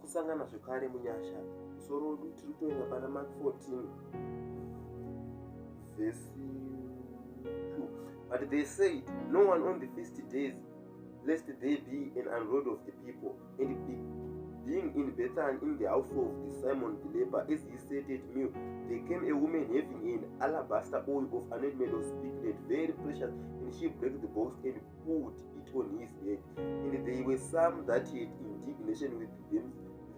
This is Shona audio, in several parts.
Kusangana zvekare munyasha. Musoro wedu tiri kutoenda pana Mark 14 verse 2. But they said, No one on the feast days, lest there be an unrest of the people. And being in Bethany in the house of the Simon the leper, as he sat at meal, there came a woman having an alabaster oil of anointment of spikenard, very precious, and she broke the box and poured it on his head. And there were some that had indignation with them,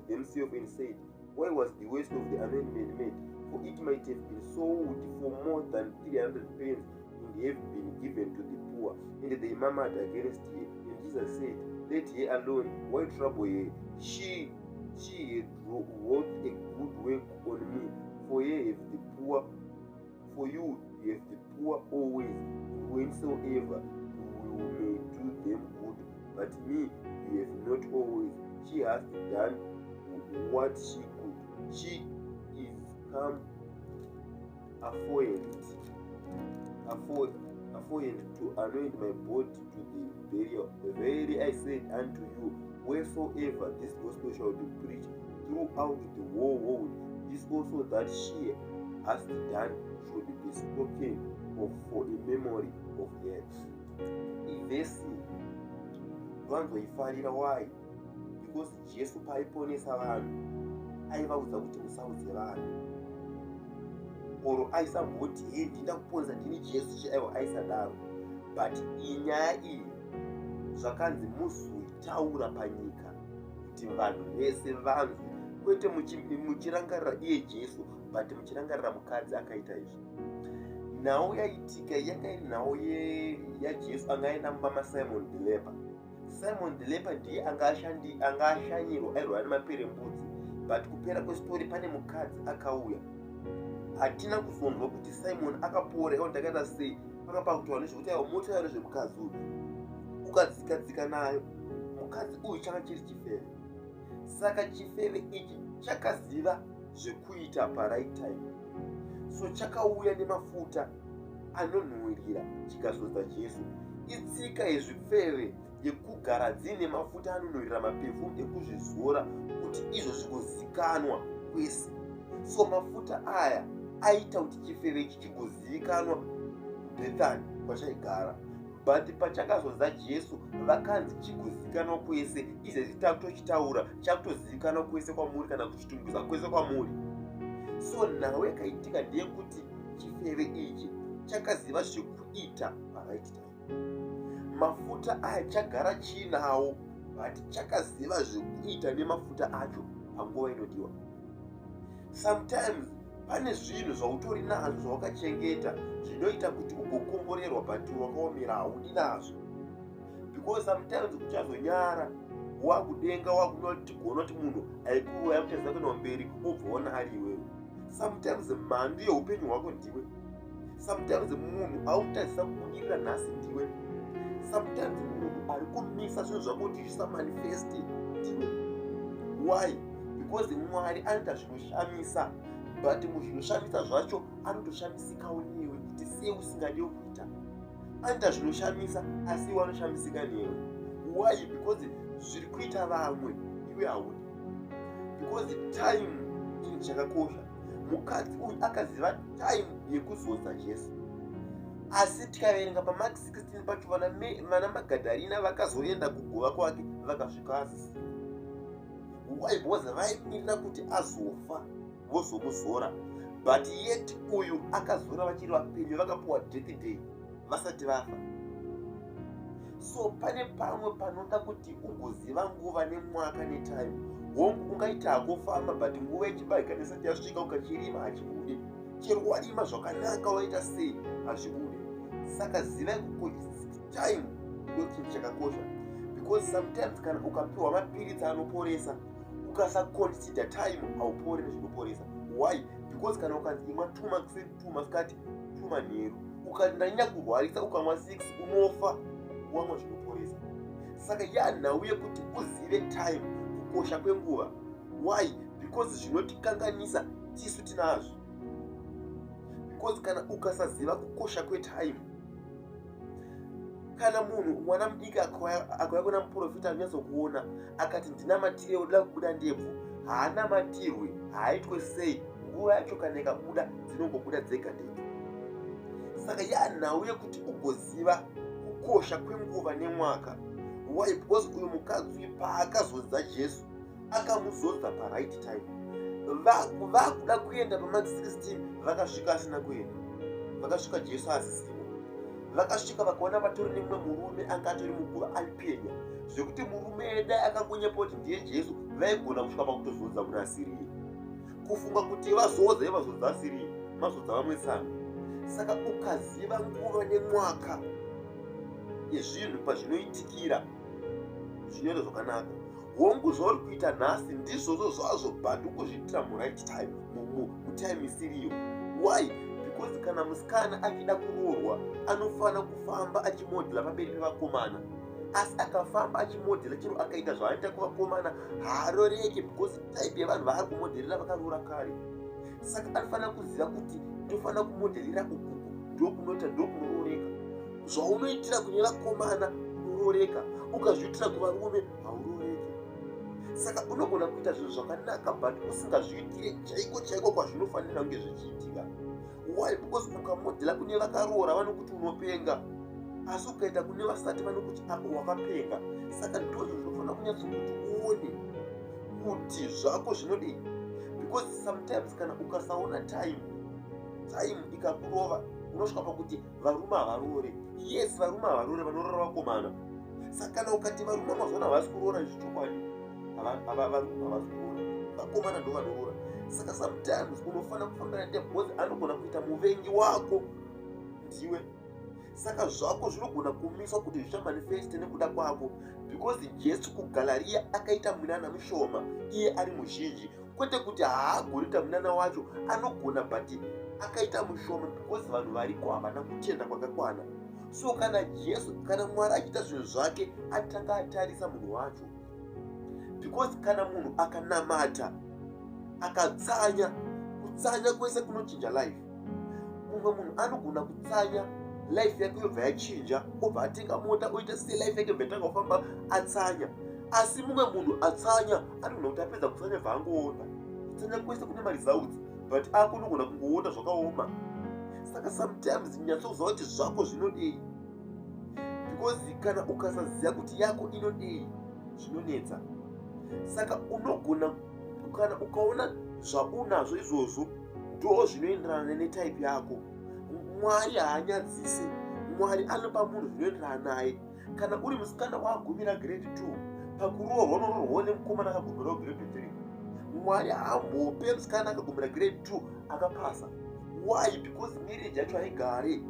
themselves and said, Why was the waste of the anointment made? For it might have been sold for more than 300 pence and have been given to the poor. And they murmured against her. And Jesus said, Let her alone. Why trouble her? She had wrought a good work on me. For ye have the poor, for you have the poor always, and whensoever you may do them good. But me you have not always. She hath done what she could. She is come aforehand to anoint my body to the burial. Verily I said unto you, wheresoever this gospel shall be preached throughout the whole world, this also that she has done should be spoken of for a memory of her. Ivhesi ndowanzoifarira. Why? Because Jesu paaiponesa vanhu, aivaudza kuti musaudze vanhu, or aisamboti, "He, ndinda kuponesa, ndini Jesu." Chiaiwa, aisadaro. But iyi nyaya iyi zvakanzi muzoitaura panyika kuti vanhu vese vanzwe, kwete muchirangarira iye Jesu, but muchirangarira mukadzi akaita izvi. Nhau yaitika yanga iri nhau yaJesu anga aenda mumba maSimon the leper. Simon the leper ndiye anga ashanyirwa, airwara nemaperembudzi. But kupera kwestori, pane mukadzi akauya. Hatina kuzonzwa kuti Simon akapora iwo ndakaita sei. Pakapa kutaura nezvekuti aiwa, motaura nezvemukadzi uyu, ukadzikadzika nayo mukadzi uyu, changa chiri chifeve. Saka chifeve ichi chakaziva zvekuita paright time, so chakauya nemafuta anonhuhwirira, chikazodza Jesu. Itsika yezvifeve yekugara dziine mafuta anonhuhwirira, maperfume ekuzvizora, kuti izvo zvigozikanwa kwese. So mafuta aya aita kuti chifeve ichi chigozivikanwa kuBhethani kwachaigara. But pachakazodza Jesu, vakanzi chigozivikanwa kwese. Izvezvi takutochitaura, chakutozivikanwa kwese kwamuri, kana kuchitumbuza kwese kwamuri. So nhau yakaitika ndeyekuti chifeve ichi chakaziva zvekuita paright time. Mafuta aya chagara chiinawo, but chakaziva zvekuita nemafuta acho panguva inodiwa. Sometimes pane zvinhu zvautori nazvo zvawakachengeta zvinoita kuti ugokomborerwa, but wakaomera, haudi nazvo, because sometimes uchazonyara wakudenga, wakunotigona kuti munhu aikuuya kutadza kuenda mberi, obva ona ari iwewe. Sometimes mhandu yeupenyu hwako ndiwe. Sometimes munhu autadzisa kubudirira nhasi ndiwe. Sometimes munhu ari kumisa zvinhu zvako kuti zvisamanifeste ndiwe. Why? Because Mwari anoita zvinoshamisa, but muzvinoshamisa zvacho anotoshamisikawo newe kuti sei usingadiwo kuita. Anoita zvinoshamisa, asi iwe anoshamisika newe. Why? Because zviri kuita vamwe iwe haudi, because time chinhu chakakosha. Mukadzi uyu akaziva time yekuzodza Jesu. Asi tikaverenga paMark 16 pacho, vana Magadharina vakazoenda kuguva kwake, vakasvika asisina. Why? Because vaimirira kuti azofa vozomuzora. But yet uyu akazora vachiri vapenyu, vakapiwa death day vasati vafa. So pane pamwe panoda kuti ugoziva nguva nemwaka netime. Hongu, ungaita hako famba, but nguva yechibarika isati yasvika, ukachirima hachibude. Chero warima zvakanaka, waita sei, hazvibude. Saka zivai time ndo chinhu chakakosha, because sometimes kana ukapiwa mapiritsi anoporesa, ukasaconsider time, haupori nezvinoporesa. Why? Because kana ukanzi imwa 2 makuseni, 2 masikati, 2 manheru, ukanyanya kurwarisa ukamwa 6, unofa wamwa zvinoporesa. Saka yanhau yekuti uzive time, kukosha kwenguva. Why? Because zvinotikanganisa tisu tinazvo, because kana ukasaziva kukosha kwetime. Kana munhu mwana mudiki akauya kuna muprofita anonyatsokuona akati ndinamatire unoda kubuda ndebvu, haanamatirwe, haaitwe sei, nguva yacho kana ikabuda dzinongobuda dzega ndebvu. Saka yanhau yekuti ugoziva kukosha kwenguva nemwaka. Why? Because uyu mukadzi uyu paakazodza Jesu akamuzodza paright time. Vakuda kuenda paMark 16 vakasvika asina kuenda, vakasvika Jesu asisimo. Vakasvika vakaona vatori nemumwe murume anga atori mukuru aipenya zvekuti murume dai akangonyepa kuti ndiye Jesu vaigona kusvika pakutozodza munhu asiriye, kufunga kuti vazodza ivazodza asiriye, mazodza vamwe tsano. Saka ukaziva nguva nemwaka yezvinhu pazvinoitikira zvinoita zvakanaka. Hongu, zvauri kuita nhasi ndizvozvo zvazvo, but ukuzviitira muright time, mutime isiriyo. Why? Because kana musikana achida kuroorwa anofanira kufamba achimodhela pamberi pevakomana, asi akafamba achimodhela chero akaita zvaanoita kuvakomana haaroreke, because type yevanhu vaari kumodherera vakaroora kare. Saka anofanira kuziva kuti ndofanira kumodherera ukuku, ndokunoita ndokunorooreka. Zvaunoitira kune vakomana unorooreka, ukazviitira kuvarume haurooreki. Saka unogona kuita zvinhu zvakanaka but usingazviitire chaiko chaiko kwazvinofanira kunge zvichiitika. Why? Because ukamodhela kune vakaroora vanokuti unopenga, asi ukaita kune vasati vanokuti apo wakapenga. Saka ndozvo zvinofanira kunyatsokuti uone kuti zvako zvinodii, because sometimes kana ukasaona time ikakurova unosvika pakuti varume havaroore. Yes, varume havaroore, vanorora vakomana. Saka kana ukati varume mazuva ano havasi kuroora, izvi chokwadi, varume havasi kuroora, vakomana ndo vanoroora. Saka sometimes unofanira kufambira nete, because anogona kuita muvengi wako ndiwe. Saka zvako zvinogona kumiswa kuti zvichamanifeste nekuda kwako, because Jesu kuGalariya akaita munana mushoma iye ari muzhinji. Kwete kuti haagoni kuita munana wacho, anogona, but akaita mushoma because vanhu variko havana kutenda kwakakwana. So kana Jesu, kana Mwari achiita zvinhu zvake, atanga atarisa munhu wacho, because kana munhu akanamata akatsanya, kutsanya kwese kunochinja life. Mumwe munhu anogona kutsanya, life yake yobva yachinja, obva atenga mota, oita sei, life yake yobva yatanga kufamba atsanya. Asi mumwe munhu atsanya anogona kuti apedza kutsanya bva angoona. Kutsanya kwese kune maresults, but ako unogona kungoona zvakaoma. Saka sometimes nyatsoziva kuti zvako zvinodei, because kana ukasaziva kuti yako inodei zvinonetsa. Saka unogona, kana ukaona zvaunazvo izvozvo ndo zvinoenderana netype yako. Mwari haanyadzise, Mwari anopa munhu zvinoenderana naye. Kana uri musikana wagumira grade 2, pakuroorwa unoroorwawo nemukomana akagumirawo grade 3. Mwari haambope musikana akagumira grade 2 akapasa. Why? Because marriage yacho haigare,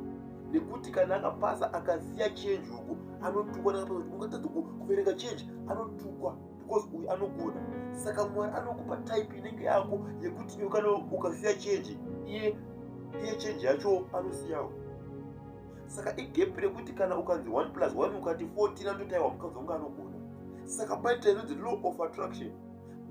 nekuti kana akapasa akasiya change uko anotukwa, nakapasa ungatadza kuverenga change, anotukwa because uyu anogona. Saka Mwari anokupa type inenge yako yekuti iwe kana ukasiya change, iye change yacho anosiyawo. Saka igap rekuti kana ukanzi 1 plus 1 ukati 14, anototaiwa mukadzi wangu anogona. Saka paita inonzi law of attraction.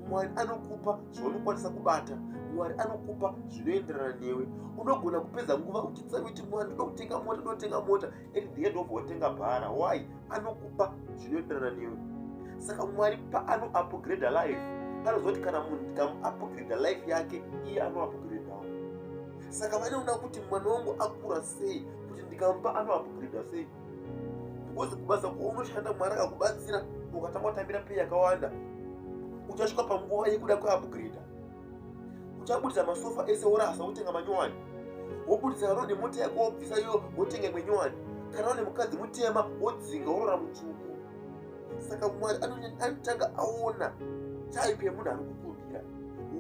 Mwari anokupa zvaunokwanisa kubata, Mwari anokupa zvinoenderana newe. Unogona kupedza nguva uchitsanya kuti Mwari ndoda kutenga mota, ndotenga mota, at the end of watenga bhara. Why? Anokupa zvinoenderana newe. Saka Mwari paanoupgrade life anoziva kuti kana munhu ndikamuupgrade life yake, iye anoupgradeawo. Saka vanoona kuti mwana wangu akura sei, kuti ndikamupa anoupgrade sei, because kubasa kwaunoshanda Mwari akakubatsira ukatanga kutambira pay yakawanda, uchasvika panguva yekuda kuupgrade. Uchabudisa masofa ese worasa, wotenga manyowani, wobudisa kana une mota yako wobvisa iyo wotenga imwe nyowani, kana une mukadzi mutema wodzinga worora mutsvuku. Saka Mwari anotanga aona type yemunhu ari kukumbira.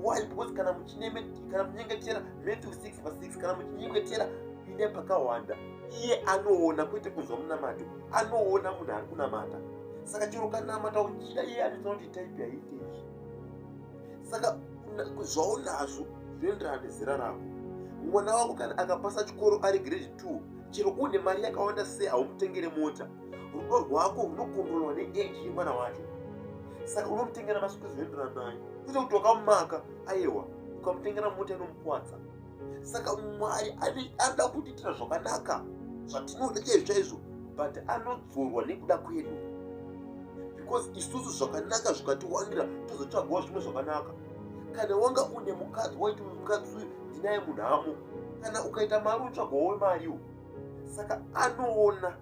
Why? Because kana munyengetera, Matthew 6:6, kana muchinyengetera ine pakawanda, iye anoona, kwete kunzwa munamato, anoona munhu ari kunamata. Saka chero ukanamata uchida, iye anotoona kuti type yaite izvi. Saka zvaunazvo zvinoenderana nezera rako. Mwana wako kana akapasa chikoro ari grade 2, chero une mari yakawanda sei haumutengere mota. Rudo rwako runokontrolwa neage yemwana wacho. Saka unomutengera masuku zvinoenderana naye, kwete kuti wakamumaka. Aiwa, ukamutengera mota inomukwadza. Saka Mwari anoda kutiitira zvakanaka zvatinoda chaizvo chaizvo. But anodzorwa nekuda kwedu, because isusu zvakanaka zvikatiwandira, tozotsvagawo zvimwe zvakanaka. Kana wanga une mukadzi, waiti mukadzi uyu ndinaye munhamo. Kana ukaita mari, unotsvagawo wemariwo. Saka anoona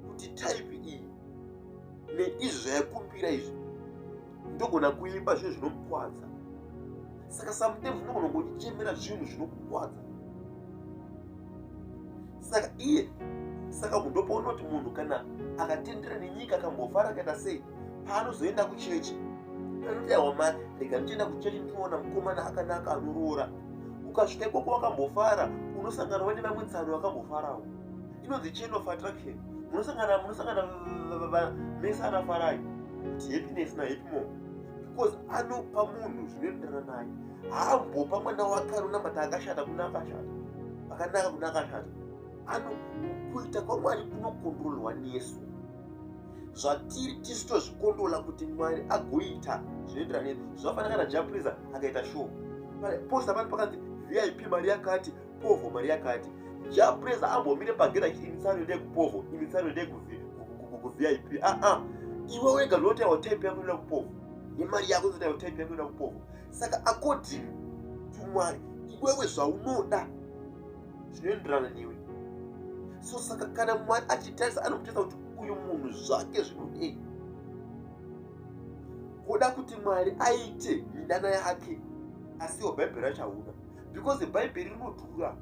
kuti type iyi neizvi zvayakumbira izvi, ndogona kuimba zvinhu zvinomukwadza. Saka sometimes unogona kungochemera zvinhu zvinokukwadza. Saka iye, saka mundopaona kuti munhu kana akatendera nenyika, akambofara, akaita sei, paanozoenda kuchechi anoti, "Aiwa mari, rega ndichienda kuchechi, ndinoona mukomana akanaka anoroora." Ukasvika ikoko wakambofara, unosanganawo nevamwe tsano vakambofarawo. Inonzi chain of attraction. Munosangana mese anafarai kuti happiness nahappy more, because anopa munhu zvinoenderana naye. Haambopa mwana wake anonamata akashata kuna akashata, akanaka kuna akashata. Ano kuita kwaMwari kunocontrolwa nesu. Zvatiri tisu tozvicontrola kuti Mwari agoita zvinoenderana nesu. Zvafanana kana Jah Prayzah akaita show, poster pano pakanzi VIP mari yakati, povo mari yakati. Jah Prayzah ambomire pagate achiti, "Imitsano ndeyekupovo, imitsano ndeyekuVIP." Aa, iwe wega ndinoti type yako inoda kupovo, nemari yako inoti type yako inoda kupovo. Saka according to Mwari, iwewe zvaunoda zvinoenderana newe. So saka kana Mwari achitarisa, anokutarisa kuti uyu munhu zvake zvinodei. Kuda kuti Mwari aite midana yake, asiwo Bhaibheri racho hauna, because Bhaibheri rinodhura.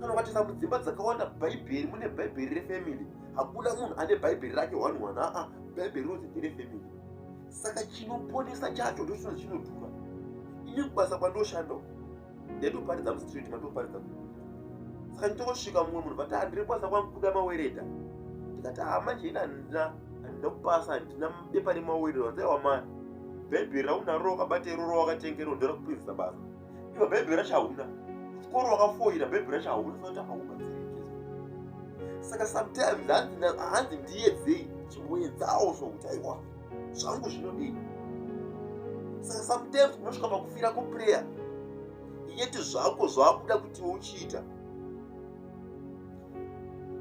Kana ukatarisa mudzimba dzakawanda, Bhaibheri, mune Bhaibheri refamily. Hakuna munhu ane Bhaibheri rake one one. Aa, Bhaibheri rinonzi nderefamily. Saka chinoponesa chacho ndo chinonzi chinodhura. Ini kubasa kwandoshanda, ndaitoparidza mustreet mandoparidza. Saka nditongosvika, mumwe munhu vati, "Handiri kubasa kwangu, kuda maweredha." Ndikati, "Ha, manje ina handina kupasa, handina bepa remaweredha." Vanzaiwa mani, Bhaibheri raunaro wakabata iroro wakatengero nderakupedzisa basa. Iwe Bhaibheri racho hauna, chikoro wakafoira, Bhaibheri racho hauna. Saka haubatsiriki. Saka sometimes hanzi ndiyedzei, chimboedzawo zvokuti aiwa, zvangu zvinodii. Saka sometimes unosvika pakufira kuprayer, yeti zvako zvaakuda kuti uchiita,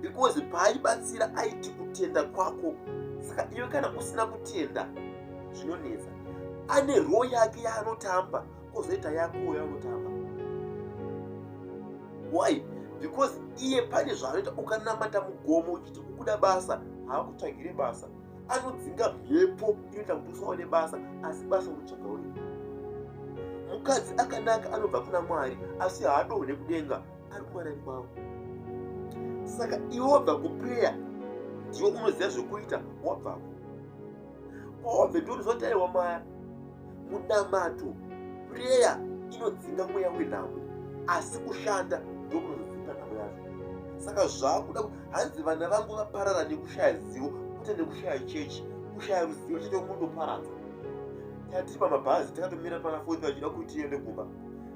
because paaibatsira aiti kutenda kwako. Saka iwe kana usina kutenda, zvinonetsa. Ane role yake yaanotamba, kwozoita yakowo yaanotamba. Why? Because iye pane zvaanoita. Ukanamata mugomo uchiti ukuda basa, haakutsvagire basa. Anodzinga mhepo inoita kuti usawane basa, asi basa unotsvaga wega. Mukadzi akanaka anobva kuna Mwari, asi haadonhe kudenga, ari kumarani kwavo. Saka iwe wabva kuprayer, ndiwe unoziva zvekuita. Wabvako, kwawabve ndounoziva kuti aiwa maya, munamato, prayer inodzinga mweya wenhamo, asi kushanda ndokunozodzinga nhamo yacho. Saka zvakuda, hanzi vana vangu vaparara nekushaya zivo, kwete nekushaya chechi. Kushaya ruzivo chete kundoparadza. Tatiri pamabhazi, takatomira pana fourth, vachida kuti tiende kumba.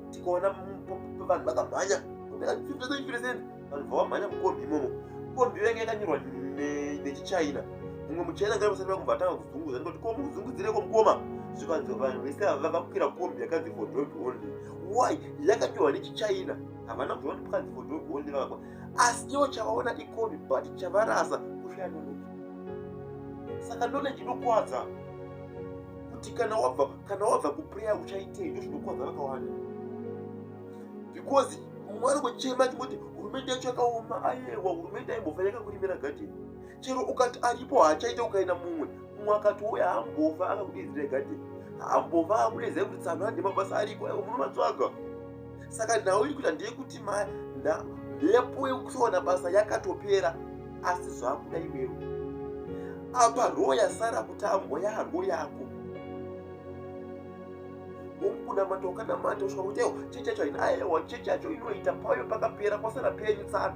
Tikaona vanhu vakamhanya, 50 cent, vanhu bva vamhanya mukombi imomo. Kombi yange yakanyorwa nechichina. Mumwe muchina ngari vasati vakubva atanga kuzunguza. Ndikati, "Ko mukuzungudzireko, mukoma?" Zvikanzi, "Vanhu vese ava vakwira kombi yakanzi for dog only." Why? Yakanyorwa nechichina, havana kuziva kuti pakanzi for dog only vakakwa. Asi ivo chavaona ikombi, but chavarasa kushaya knowledge. Saka knowledge inokwadza kuti kana wabva kuprayer uchaitei. Ndo zvinokwadza vakawanda, because mumwe anongochema achingoti hurumende yacho yakaoma. Ayewa, hurumende aimbofa yakakurimira gadheni. Chero ukati aripo haachaita, ukaenda mumwe, mumwe akati uya, haambofa akakudaidzira gadheni, haambofa akakudaidzira kuti tsano hande mabasa ariko. Aiwa, munomatsvaga. Saka nhau iri kuita ndeyekuti mhepo yekusawana basa yakatopera, asi zvakuda iwewe. Apa role yasara kutambwa yarwo yako. Wokunamata, ukanamata usvika kuti aiwa, chechi yacho haina. Aiwa, chechi yacho inoita payo, pakapera, kwasara penyu tsano.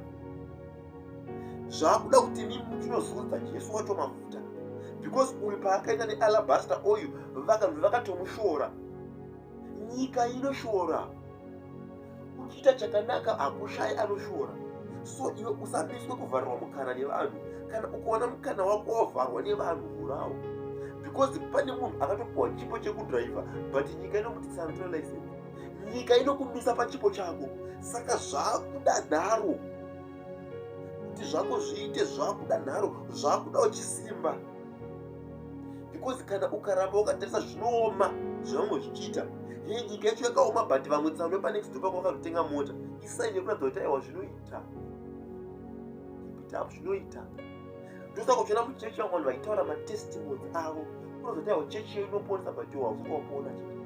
Zvakuda kuti mimi muchinozodza Jesu wacho mafuta, because uyu paakaenda nealabaster oil, vakatomushora. Nyika inoshora. Uchiita chakanaka, hakushayi anoshora. So iwe usamiswe kuvharirwa mukana nevanhu. Kana ukaona mukana wako wavharwa nevanhu, vhurawo, because pane munhu akatopiwa chipo chekudhiraivha, but nyika inomuti, "Tsano, tora license." Nyika inokumisa pachipo chako. Saka zvakuda nharo. Kuti zvako zviite, zvakuda nharo, zvakuda uchisimba, because kana ukaramba wakatarisa zvinooma zvevamwe zvichiita, ye nyika yacho yakaoma, but vamwe tsano vepanext door pako vakatotenga mota, isign yekuratidza kuti aiwa, zvinoita, keep it up, zvinoita. Ndosaka uchiona muchechi vamwe vanhu vaitaura matestimonies avo, unozoti aiwa, chechi iyo inoponesa, but iwo hausati wapona chete.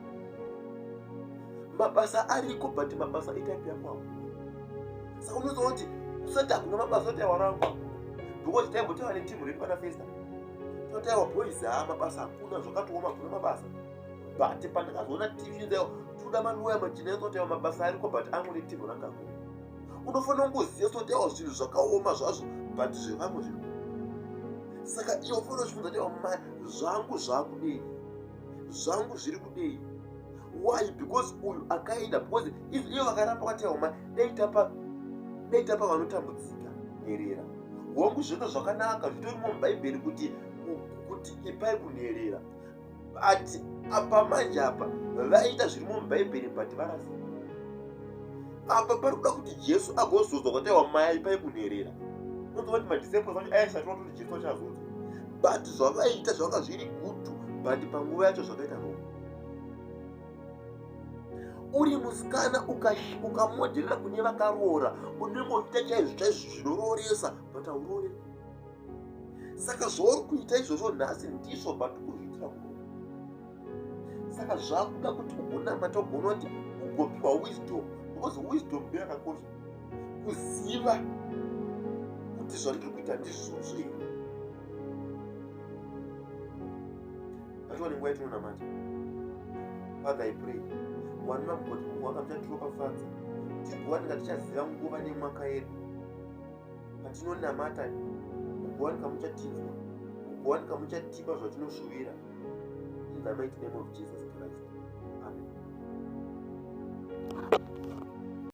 Mabasa ariko, but mabasa itype yako hakuna. Saka unozoona kuti usati hakuna mabasa, oti aiwa, rangu hakuna, because taimbotaura netimu redu pana Festa, toti aiwa boys, haa, mabasa hakuna, zvakatooma, hakuna mabasa. But pandakazoona tv nzaiwa toda maloya machina, yatoti aiwa, mabasa ariko, but angu netimu ranga hakuna. Unofanira kungoziva soti aiwa, zvinhu zvakaoma zvazvo, but zvevamwe zvinhu. Saka iwe ufanira kuchifunza kuti aiwa, zvangu zvakudei, zvangu zviri kudei. Why? Because uyu akaenda, because ivo vakaramba vati aiwa, dai tapa vanotambudzika, nherera. Hongu, zvino zvakanaka, zvitorimo mubhaibheri kuti ipai kunherera, but apa manje apa vaita zvirimo mubhaibheri, but varasa. Apa pari kuda kuti Jesu agozodzwa kwati aiwa, mai, ipai kunherera. Unonzwa kuti madisciples acho aisatiwa kuti Jesu achazodzwa, but zvavaita zvanga zviri good, but panguva yacho zvakaita wrong. Uri musikana, ukamodherera kune vakaroora, unenge uchiita chaizvo chaizvo zvinorooresa, but haurooreri. Saka zvauri kuita izvozvo nhasi ndizvo, but kuzviitira kuroora. Saka zvakuda kuti ugonamata, ugona kuti ugopiwa wisdom, because wisdom ndo yakakosha, kuziva kuti zvandiri kuita ndizvozvo here. Ngatiwane nguva yatinonamata. Father, I pray, Mwari vamugoti wanga muchatiropafadza, tigowanika tichaziva nguva nemwaka yedu. Patinonamata, mugowanika muchatinzwa, mugowanika muchatipa zvatinoshuvira, in the mighty name of Jesus Christ.